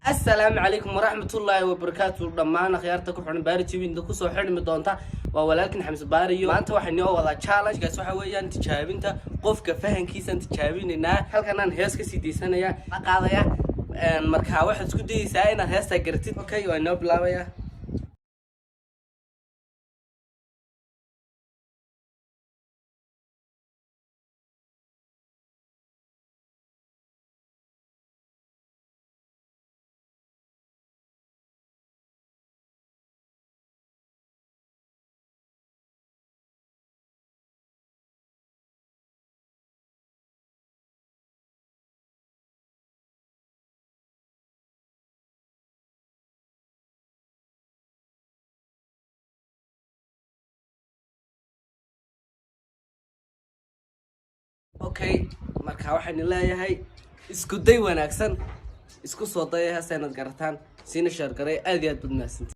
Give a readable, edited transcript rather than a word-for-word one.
Asalaamu calaykum waraxmatullaahi wabarakaatu. Dhammaan akhyaarta ku xidhan Baari TV inta kusoo xidhmi doonta, waa walaalkin Xamse Baariyo. Maanta waxaan noo wadaa challenge-gaas, waxa weeyaan tijaabinta qofka fahankiisaan tijaabinaynaa. Halkanaan hees kasii daysanaya la qaadaya. Markaa waxaad isku dayeysaa inaad heestaa garatid. Okay, waa inoo bilaabaya. Okay, marka waxaan leeyahay isku day wanaagsan, isku soo daya heesta inaad garataan, siina share garay. Aad iyo aad baad mahadsantihiin.